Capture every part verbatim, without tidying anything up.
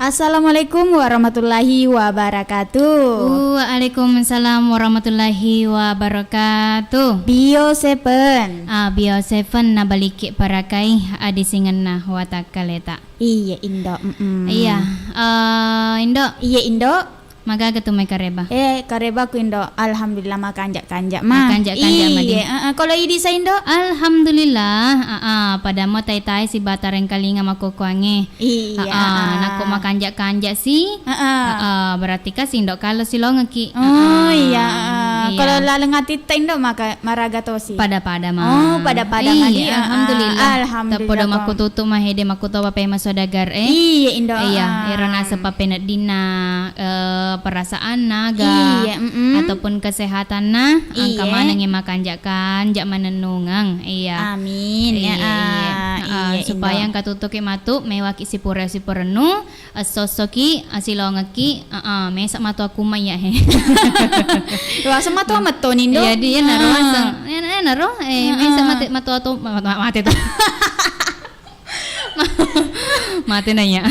Assalamualaikum warahmatullahi wabarakatuh. Waalaikumsalam warahmatullahi wabarakatuh. Bio Seven. Ah, Bio Seven nabalikki parakai adisingenna watakkaleta. Iya, Indo. Mm-mm. Iya, eh, Indo. Iya, Indo. Magaga tu mai kareba? Eh, karebaku, Indo. Alhamdulillah, makanja-kanja ma. Makanja-kanja ma, di. Iya, heeh. Kalau idi sa, Indo? Alhamdulillah, heeh. Pada mo tai-tai sibawa tarengkalinga makkukkuangnge. Iya, heeh, heeh. Nako makanja-kanja si, heeh, heeh, berarti kasi Indo kalo silongeki. Oh, heeh, iya, heeh. Iya. Kalau laleng atitta, Indo, maka maraga tosi. Pada-pada ma. Oh, pada-pada ma, iya, di. Alhamdulillah. Alhamdulillah. Tappodo makkututu mahede makkutoba pema saudagar, eh. Iya, Indo. Iya, ah, ero naseng pappeneddinna, eh, perasaanna ga, iya, mm-mm, ataupun kesehatanna, engka, iya, manengngi makanja-kanja manennungeng. Iya. Amin. Iya, ya, iya. Ah, iya, supaya, Indo, engka tutuki matu mewaki sipura-sipurennu, esso-essoki, asilongekki, heeh, mesa matu akkumma iya he. Wasa matu amettoni, Indo. Iya, di, iyanaro, ah, aseng. Iyana-, iyanaro, eh, heeh, mesa mate-, matu ato-, ma-, ma-, mate to. Mate nanya.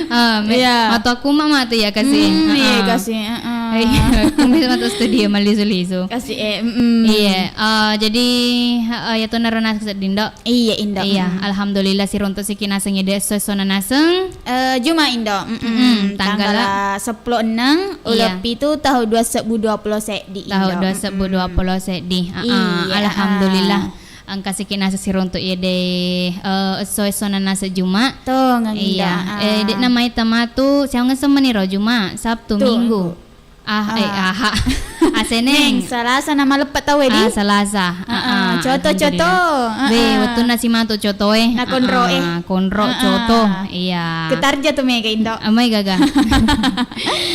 Ah, me-, iya, matu akkumma matu ya kasi. Hmm, iya, heeh, kasi, heeh. Iya, aku mesa matu studio malisu-lisu. Kasi, eh, mm-mm. Iya, eh, jadi, eh, ya tonaro naseng sedding, Dok. Iya, Indo. Iya, mm-mm, alhamdulillah siruntu siki naseng ide esso-essona naseng. Eh, Juma, Indo. Mm-mm. Mm-mm, tanggal, tanggal seppulo enneng, iya, uleng pitu, tahun dua sebbu dua puluh seddi, Indo. Tahun dua sebbu dua puluh seddi. Mm-mm. Ah, ah, iya, alhamdulillah. Ah. Engka siki naseng siruntu ide, eh, esso-essona naseng Juma. Tongeng, Indo. Iya. Ah. Eh, de'na mai tamatu, siaung esso meniro Juma, Sabtu, tuh, Minggu. Engko. Ah, eh, ah, aha. Aseneng. Neng, Salasa na maleppe tau e, di? Ah, Salasa. Ah, ah, coto, alhamdulillah. Coto. Ah, be, ah, wettunna simatu coto e. Na konro e. Ah, konro, ah, ah, coto. Iya. Ketarja tu mega, Indo. Amai gaga.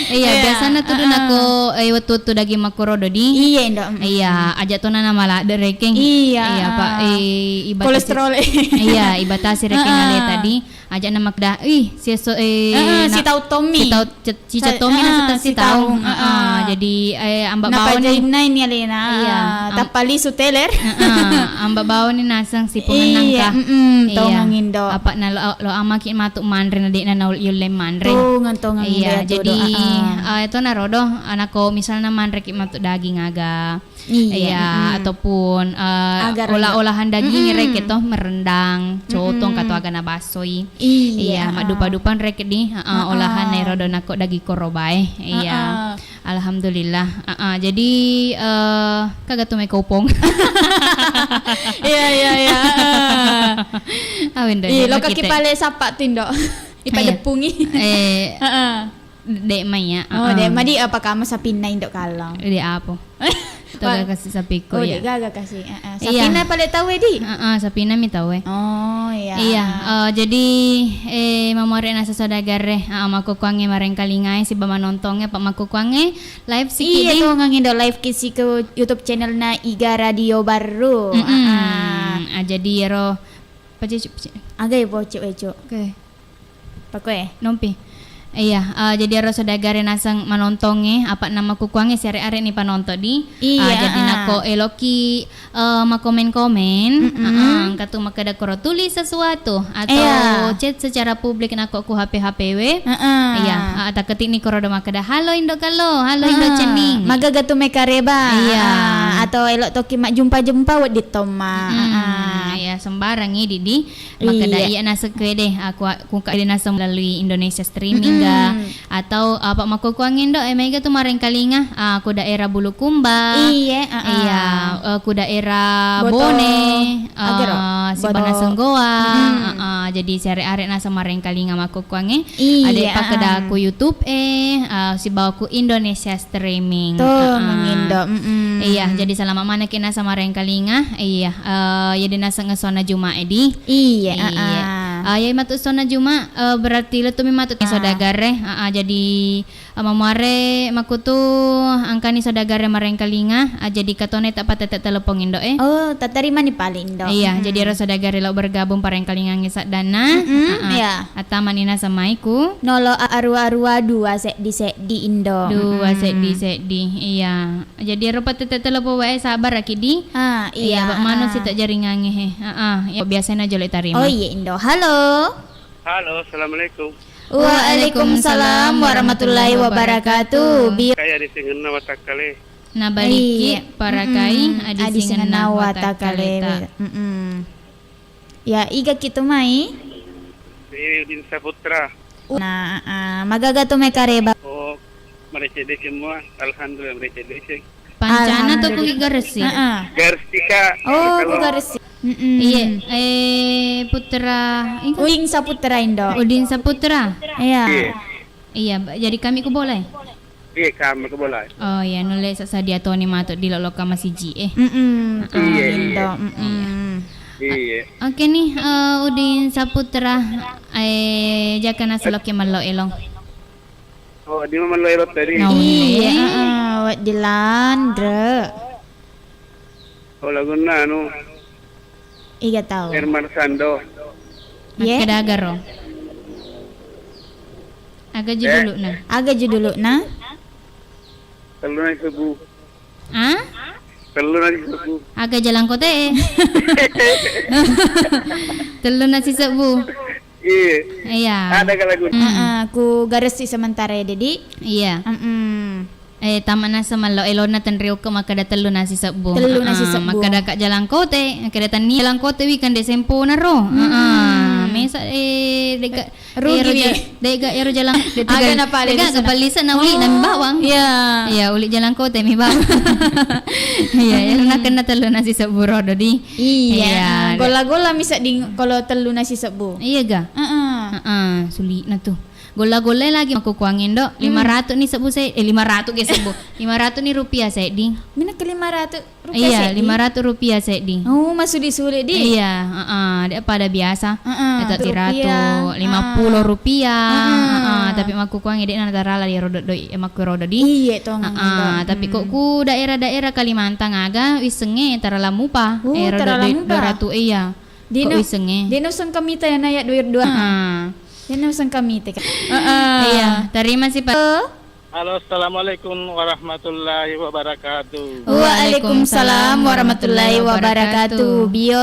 Iya, iya, biasana tu, ah, ah, nako, eh, wettu-wettu daging makkorodo, di. Iya, Indo. Mm-mm. Iya, aja tona na maladde rekeng. Iya, iya, Pak, ah, eh, ibatasi. Kolesterol. Iya, ibatasi rekeng, ah, ale tadi. Aja'na makkeda, "Ih, siesso, eh, heeh, na-, sitau tommi. Sitau ce-, cicettomi." Sa-, naseng, heeh, sitau. Sitau. Heeh. Heeh. Jadi, eh, amba baoni. Napajainna ini alena. Iya. Am-, tappa lisu teler. Heeh. Amba baoni naseng sipungenna engka. Iya, mm-mm, iya, tongeng, Indo. Apa na lo, lo amaki matu manre na de'na na yulle manre. Tongeng, tongeng, Indo, iya, ya, jadi, todo. Heeh. Eh, itu narodo, anakko misalna manreki matu daging aga. Iya, iya, mm-mm, ataupun, eh, olah-olahan daging, mm-mm, rekeng to, merendang, coto, mm-mm, engka to aga nabassoi. Iya, iya, heeh, maddupa-dupa rekeng di, heeh, heeh, olahan ero do nako daging korobae. Iya. Heeh. Alhamdulillah. Heeh, jadi, eh, kaga tu mai kopong. Iya, iya, iya. Heeh. Awendo, iya, lokaki pale sappa tu, Indo. Iya. Ipadeppungi. Eh. Heeh. De' mai ya. Oh, heeh, de' mai di apa kamu sapinna, Indo, kallang? De' apa? Toga kasi sapikku, oh, iya. De' gaga kasi. Heeh. Iya. Sapinna pale tau e di? Heeh, sapinna mi tau e. Oh, iya. Iya, eh, jadi, eh, mamuare naseng saudagar e, heeh, makkukkuangnge marengkalinga e siba manontongnge, apa makkukkuangnge live siki. Iya, di tongeng, Indo, live ki si ke YouTube channelna Iga Radio Barru. Mm-mm. Heeh. Ah, jadi ero, pece, pece. Aga ya, pece, pece. Oke. Pakoe. Nompi. Iya, eh, jadi ero saudagar e naseng manontongnge, apa na makkukkuangnge siare-are ni panonton di. Iya, ah, jadi, ah, nako eloki, eh, makomen-komen, mm-mm, ah, ah, engka tu makkeda koro tulis sesuatu atau, iya, chat secara publik nako ku H P-H P we. Heeh. Iya, ah, takketik ni koro do makkeda, "Halo Indo Kalo, halo Indo, heeh, Cenning." Magaga tu mekareba. Iya. Ah, atau elok toki majjumpa-jumpa wedding tomma. Mm-mm. Ah, ah. Iya, sembarang idi di. Makkeda, iya, iya naseng kede, aku, aku ka ide naseng melalui Indonesia Streaming ga, mm-mm, atau apa makkukkuangnge, Indo, eh, mega tu marengkalinga, ah, ku daerah Bulukumba. Iya, ah, ah. Iya, eh, ku daerah Boto. Bone, agaro, eh, Boto. Siba naseng Gowa, mm-mm, ah, ah. Jadi siare-are naseng marengkalinga makkukkuangnge. Iya, ade pakkeda, ah, ah, ku YouTube, eh, ah, sibawa ku Indonesia Streaming. Tongeng, Indo. Heeh. Mm-mm. Iya, jadi salama manekki naseng marengkalinga. Iya, eh, iya de' naseng essona Juma e di. Iya, heeh. Iya. Eh, iya matu essona Juma, eh, berarti lettu mi matu, ah, saudagar e. Heeh, jadi, eh, mamuare makkutu engkani saudagar e marengkalinga, eh, jadi katone tappa tette telepon, Indo, eh. Oh, tatarima ni paling, Indo. Iya, mm-mm, jadi ero saudagar e lao bergabung parengkalingangnge saddanna. Mm-mm, heeh, iya. Attamani naseng mai ku nolo arua arua dua seddi seddi, Indo. Dua seddi seddi, iya. Jadi ero pattette telepon wae, sabaraki di. Ah, iya, iya, Pak Manu, ah, sita jaringangnge he. Heeh, ya biasana jolo tarima. Oh iya, Indo. Halo. Halo, assalamualaikum. Waalaikumsalam warahmatullahi wabarakatuh. Bio. Kaya disingenna watakkale. Nabariki. Iya. Parakai. Mm-mm. Adisingenna watakkaleta. Mm-mm. Ya, iga kitu mai? Iya, Udin Saputra. Na, ah, magaga tu mai kareba? Oh, merecede semua. Alhamdulillah, merecede sih. Pancana tu ku Alhamdulillah. Garesi. Heeh. Garesi, Kak. Oh, ku Garesi. Mm-mm. Iya, eh, Putra, iga? Udin Saputra, Indo. Udin Saputra? Iya. Iya. Iya, ba-, jadi kami ku bola, eh? Iya, kami ku bola. Oh, iya, nulle sa-, sadia toni matu di loloka masiji, eh. Mm-mm, Iya, Indo, iya. Mm-mm. Iya. Oke nih, eh, Udin Saputra, eh, jaka naseloki mello elong. Oh, di mama lo elok tadi. Naulle. Iya, heeh, wedding lanre. Oh, lagunna anu. Iga tau. Herman Sando. Ye? Makkeda agaro. Aga Eh? Juduluna? Aga juduluna? Telluna sebbu. Ah? Telluna sebbu. Aga jalangkote? Telluna sisebbu. Iya. Iya. Ada ka lagu? Mm. Heeh, ku Garesi sementara ya, Dedi. Iya. Mm-mm. Eh, tamana semello elona tenriokka makkeda tellu nasi sebbu. Tellu nasi Heeh, sebbu. Makkeda ka jalangkote, makkeda tenni jalangkote wi kande sempona ro. Mm-mm. Heeh, mesa, eh, dega, Rugi ero wi. Ja-, dega ero jalang, Aga dega, napale dega di sana. Gapalisa na uli nami bawang. Iya. Iya, uli jalangkote mi bawang. Iya, ero Mm-mm. Nakenna tellu nasi sebbu rodo di. Iya, Iya, de- golla-golla mi sedding kalau tellu nasi sebbu. Iya ga? Heeh. Heeh, suli'na tu. Golla-golla lagi makkukuang indo, Hmm. lima ratu ni sebbu se-, eh, lima ratu ge sebbu. Lima ratu ni rupiah seddi. Mina ke lima ratu rupiah Iya, seddi? Lima ratu rupiah seddi. Oh, masuli-suli di. Iya, heeh, de pada biasa. Heeh, Eta satu tiratu, rupiah. Lima puluh rupiah. Heeh. Heeh, tapi makkukuang de na tarala di rodo doi, eh, makku rodo di. Iya, tong, Heeh, indo. Tapi kok Hmm. ku daerah-daerah Kalimantan aga wissengnge tarala mupa. Oh, Eh, rodo tarala doi mupa. Dua ratu, iya. Dino, Kok wissengnge? Dino sengkamita ya naya dua dua. Heeh. Dino sengkamita, Kak. Heeh. Iya, terima kasih, Pak. Halo, assalamualaikum warahmatullahi wabarakatuh. Waalaikumsalam warahmatullahi wabarakatuh. Bio.